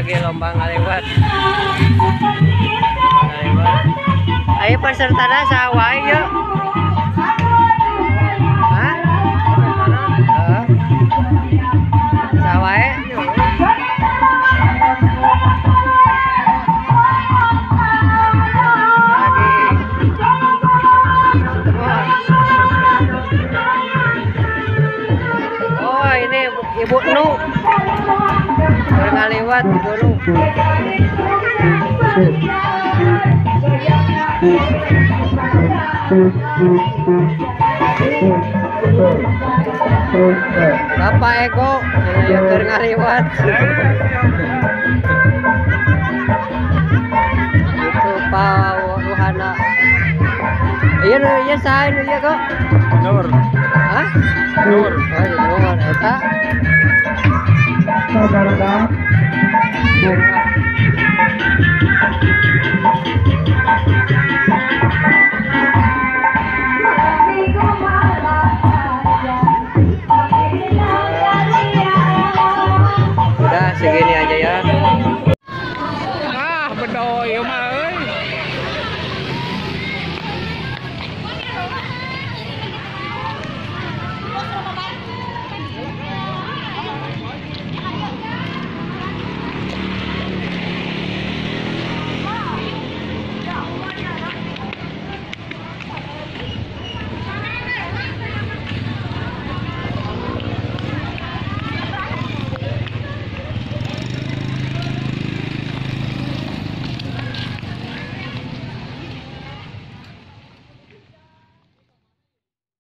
Lagi lomba ngalewat. Ngalewat. Ayo pesertana saha wae yeuh. Hah? Heeh. Saha wae? Lagi. Oh, ini Ibu Nu. Ngaliwat Ibu Nu. Bapak Eko yang keur ngaliwat. Itu Pak Ruhana. Iya nu ieu saha nu ieu kok? Nur. Hah? Nur. Oh, iya Nur eta. Saudara.